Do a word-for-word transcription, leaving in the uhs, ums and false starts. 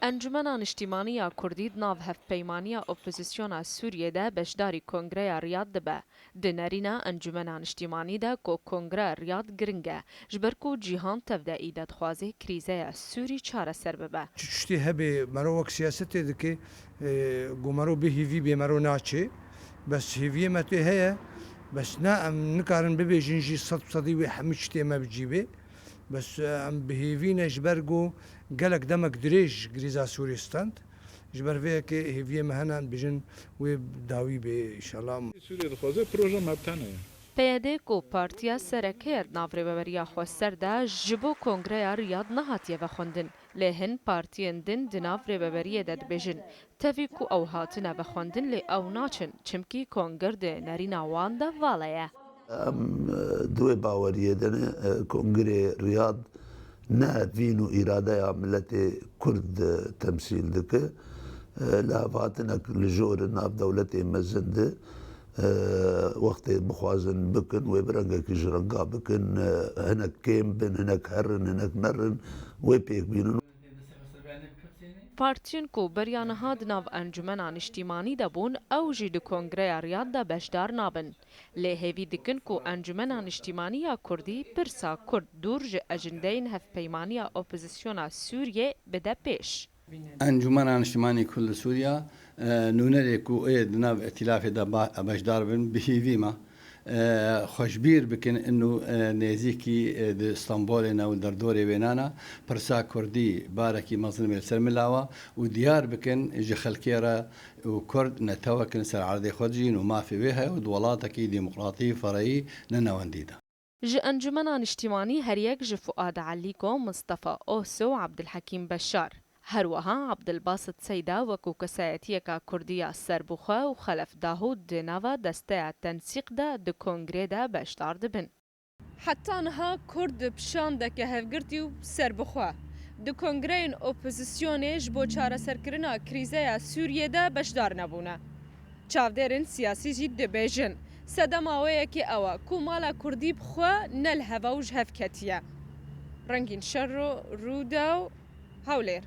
Encumena Niştîmanî ya Kurdî di nav Hevpeymaniya Opozisyona Sûriyê de beşdarî Kongreya Riyad dibe. Di nerîna Encumena Niştîmanî de ku Kongreya Riyad giring e, ji ber ku cîhan tev de îde dixwaze krîzeya Sûrî çareser bibe. Çi tiştê hebe mero wek siyasetê dike, e, ku mero bi hêvî bê mero naçê. Bes hêviyê me tê heye, bes ne em nikarin bibêjin jî sed bi sedî wê hemî tiştê me bi cî bê. Bes, e, em bi hêvî ne ji ber ku gelek demek dirêj krîza Sûriyê stend. Ji ber vê yekê hêviyê me hene em bijin wê dawî bê, înşallah. Sûriye dixwaze proje me bi tenê ye. P Y D ku partiya sereke ye di nav rêveberiya xweser de, ji bo Kongreya Riyad nehatiye vexwendin. Lê hin partiyên din di nav rêveberiyê de dibêjin, tevî ku ew hatine vexwendin lê ew naçin, çimkî konger di nerîna wan de vala ye. Em, e, di wê baweriyê de ne, e, Kongrê Riyad ne vîn û îradeya miletê Kurd, e, temsîl dike. E, li hev hatinek li jor in nav dewletê mezin de, e, wextê bixwazin bikin, wê bi rengekî ji renga bikin, e, hinek kêm bin, hinek herin, hinek nerin, wê pêk bînin. Partiyên ku beriya niha di nav Encumena Niştîmanî de bûn, ew jî di Kongreya Riyad de beşdar nabin. Lê hêvî dikin ku Encumena Niştîmanî ya Kurdî pirsa Kurd dûr ji ejindeyên Hevpeymaniya Opozisyona Sûriyê bide pêş. Encumena Niştîmanî Kurd li Sûriya, e, nûnerê ku ê di nav îtîlafê de ba-, beşdar bin, bi hêvî me. E, xwe ji bîr bikin, inu, e, nêzîkî, e, di Stenbolê ne û derdorê wê nana, pirsa Kurdî barekî mezin bê li ser milawa û diyar bikin ji xelkê re û Kurd netewek in ser erdê xwe dijîn û mafê wê heye û di welatekî demokratî, fereyî, ne newendî de. Ji Encumena Niştîmanî her yek ji Fuad Elîko, Mistefa Oso û Abdulhekîm Beşar. Her wiha Abdulbasit Seyda wekû kesayetiyeka Kurdî ya serbixwe û Xelef Dahûd di nava desteya tensîq de di kongrê de beşdar dibin. Heta niha Kurd bi şandeke hevgirtî û serbixwe di kongreyên opozisyonê ji bo çareserkirina krîzeya Sûriyê de beşdar nebûne. Çavdêrên siyasî jî dibêjin, sedema wê yekê ew e ku mala Kurdî bi xwe ne li heva û ji hev ketiye. Rengîn Şerro, Rûdaw, Hewlêr.